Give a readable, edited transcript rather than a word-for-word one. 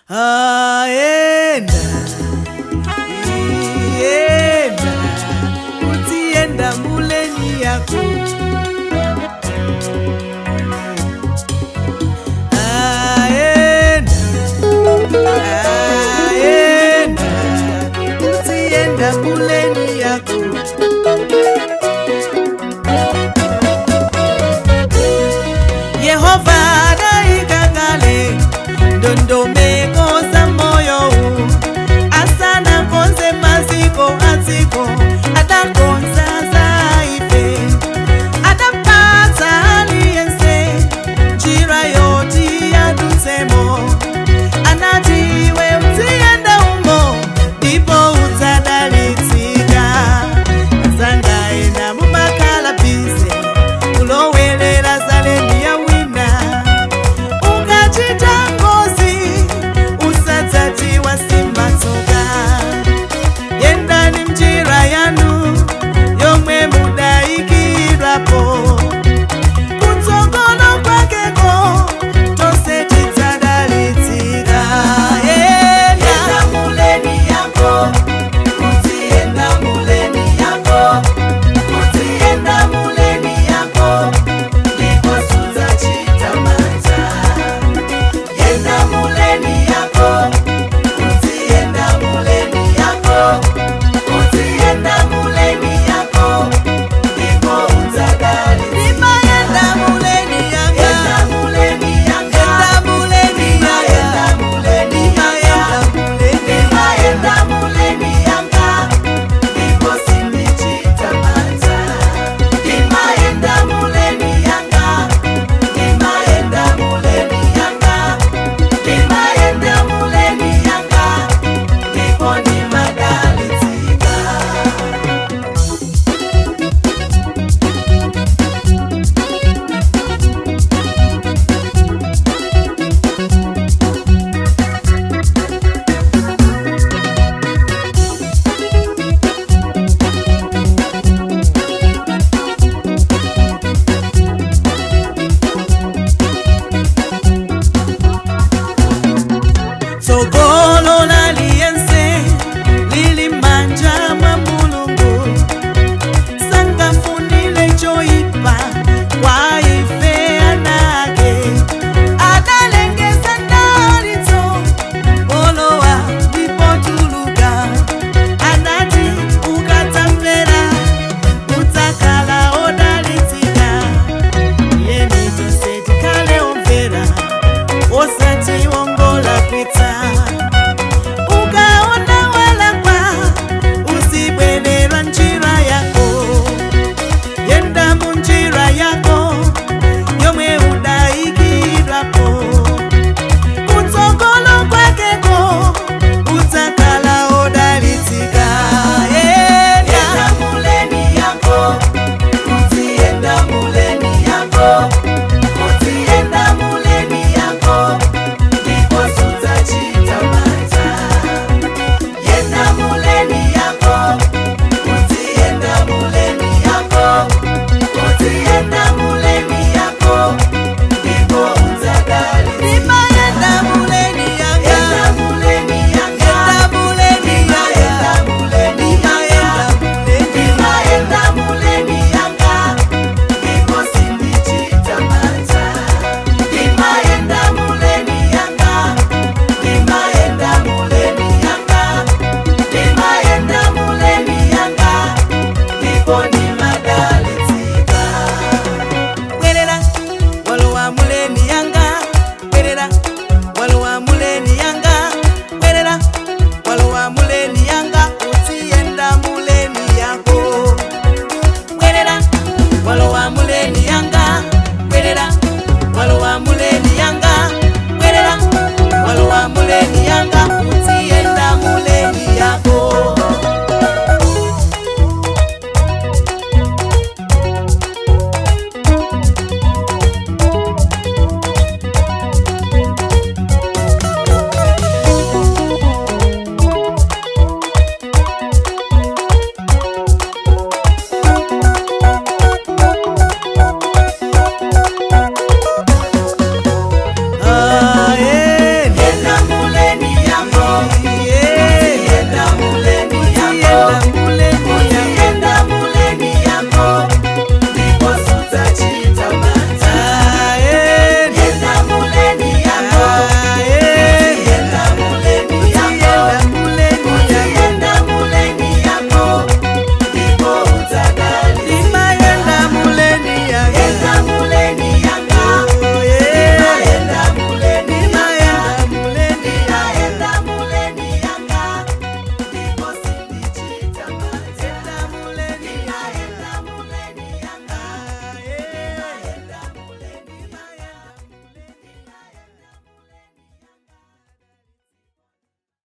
Aenda, iyenda, udziyenda mu lane yako. Aenda, aenda, udziyenda mu lane yako. Yehova adayika kale ndondomeko za moyo, asanakonze maziko adziko, adakonza za ife, adapatsa aliyense njira yoti adutsemo. Anati, "Iwe udziyenda umo ndipo udzadalitsika." Azangaenda mumakhala busy kulowerera za lane ya wina. Ukachita ngozi, usadzati wasimbatsoka. Yendani mnjira yanu yomwe mudayikidwapo. Kutsogolo kwakeko tonse tidzadalitsika. Yenda mu lane yako, udziyenda mu lane yako, udziyenda mu lane yako, ndipo sudzachita mantha. Yenda mu lane yako, udziyenda mu lane yako, udziyenda mu lane yako, ndipo udzadalitsika. Ndimayenda mu lane yanga. Yenda mu lane yanga. Yenda mu lane yanga. Ndimayenda mu lane yanga, ndipo sindichita mantha. Ndimayenda mu lane yanga. Ndimayenda mu lane yanga. Ndimayenda mu lane yanga, ndipo ndimadalitsika. Tsogolo.